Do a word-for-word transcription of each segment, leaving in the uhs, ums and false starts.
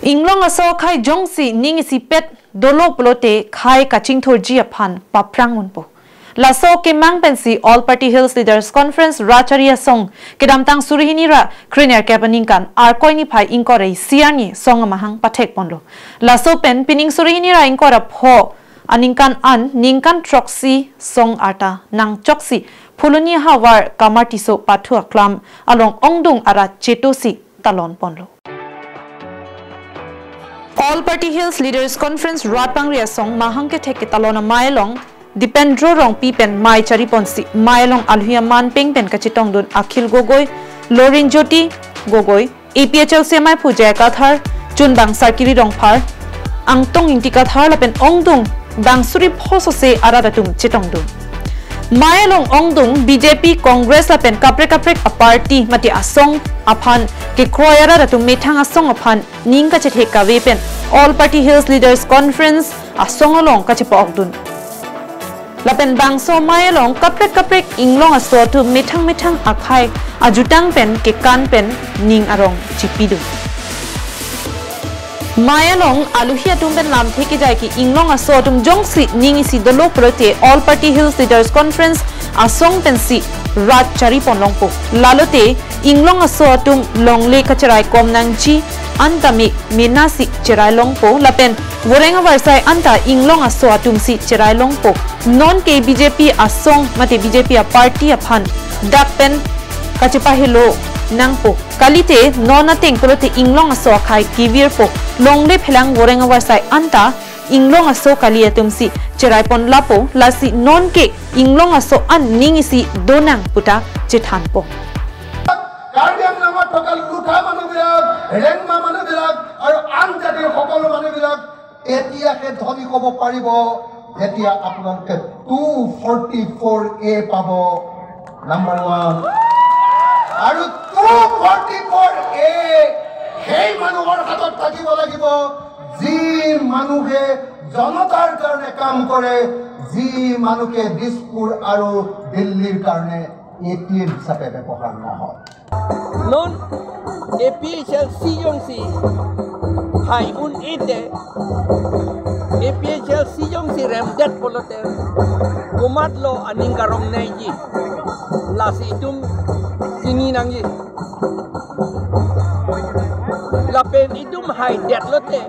Inglong aso akhai jongsi ning isipet dolo pulote khei kachingthurji aphan paphrang unpo. Laso kemang pensi All Party Hills Leaders Conference rat chari asong kedamtang suri hini ra krenerkep aningkan Arkoi niphai ingkoi ra isi arni song amahang pathekponlo. Laso pen pining suri hini ra ingkoi ra pho aningkan an ningkan throksi song arta nangchoksi Phuloni havar Kamar Tisso pathu aklam along ongdung arat chetosi talonponlo. All Party Hills Leaders Conference rat pangri asong mahang kethek ketalon amei along Dipendro Rongpi pen mei chariponsi mei along alhia manpeng pen kachetongdun Akhil Gogoi, Lorin Jyoti Gogoi, A P H L C amei aphu J I Kathar, chunbang Sarkiri Rongphar, Angtong Ingti Kathar lapen ongdung bang suri pho sose arat atum chetongdun. Mei along ongdung B J P, Congress lapen kaprek kaprek a-party mate asong aphan kekroi arat atum methang asong aphan ning kachethe kave pen All Party Hills Leaders Conference asong along kachepa-okdun. Lapen bangso mei along kaprek kaprek inglong aso atum methang methang akhei ajutang pen kekan pen ning arong chipidun. Mei along alhia atum pen lamthe kejai ke inglong aso atum jongsi ning isi dolo pulote All Party Hills Leaders Conference asong pensi rat chariponlongpo. Lalote inglong aso atum longle kacherai kom nangji, anta me menasi cherai longpo lapen voreng avarsai anta inglong aso atumsi cherai longpo. Nonke B J P asong mate B J P a-party aphan dak pen kachepahelo nangpo. Kalite non ateng pulote inglong aso akhei kevirpo. Longle phelang voreng avarsai anta inglong aso kali atumsi cheraiponlapo, lasi nonke inglong aso an ning isi donang puta chethanpo. Karbi আংলঙত থকা লুথা মানুহবিলাক, ৰেংমা মানুহবিলাক আৰু আন জাতিৰ সকলো মানুহবিলাক তেতিয়াহে ধনী হ'ব পাৰিব, যেতিয়া আপোনালোকে টু ফৰ্টি ফ'ৰ এ পাব, নাম্বাৰ ওৱান। আৰু টু ফৰ্টি ফ'ৰ এ সেই মানুহৰ হাতত থাকিব লাগিব, যি মানুহে জনতাৰ কাৰণে কাম কৰে, যি মানুহে দিছপুৰ আৰু দিল্লীৰ কাৰণে এ টি এম হিচাপে ব্যৱহাৰ নহয়। Non A P H L C jongsi hai un-ete, A P H L C jongsi remdet pulote komatlo aning karong neiji, lasi itum chini nangji. Lapen itum haidet lote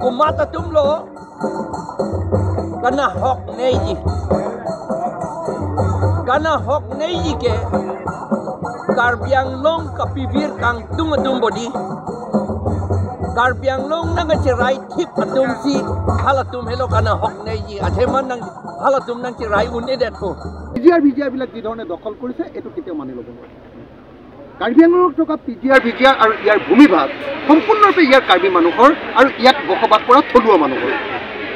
komat atumlo kanahok neiji. Kanahok neiji ke Karbi Anglong kapivir kangtung atum bodi. Karbi Anglong nangkacherai thip atumsi halatum helo kanahok neiji. Athema nang halatum nangcherai un-edetpo. P G R, V G আৰবিলাক যি ধৰণে দখল কৰিছে, এইটো কেতিয়াও মানি ল'ব নোৱাৰে। কাৰ্বি আংলঙত থকা পি জি আৰ, ভি জি আৰ আৰু ইয়াৰ ভূমিভাগ সম্পূৰ্ণৰূপে ইয়াৰ কাৰ্বি মানুহৰ আৰু ইয়াত বসবাস কৰা থলুৱা মানুহৰ।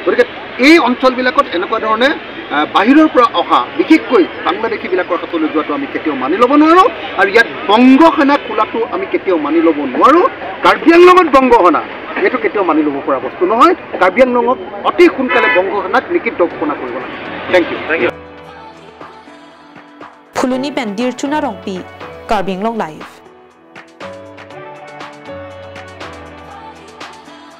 গতিকে এই অঞ্চলবিলাকত এনেকুৱা ধৰণে, আহ, বাহিৰৰ পৰা অহা, বিশেষকৈ বাংলাদেশীবিলাকৰ হাতলৈ যোৱাটো আমি কেতিয়াও মানি ল'ব নোৱাৰোঁ আৰু ইয়াত বংগ সেনা খোলাটো আমি কেতিয়াও মানি ল'ব নোৱাৰোঁ। কাৰ্বি আংলঙত বংগ সেনা, এইটো কেতিয়াও মানি ল'ব পৰা বস্তু নহয়। কাৰ্বি আংলঙক অতি সোনকালে বংগ সেনাক নিষিদ্ধ ঘোষণা কৰিব লাগে। Thank you. Phuloni pen Dirchuna Rongpi, Karbi Anglong Live.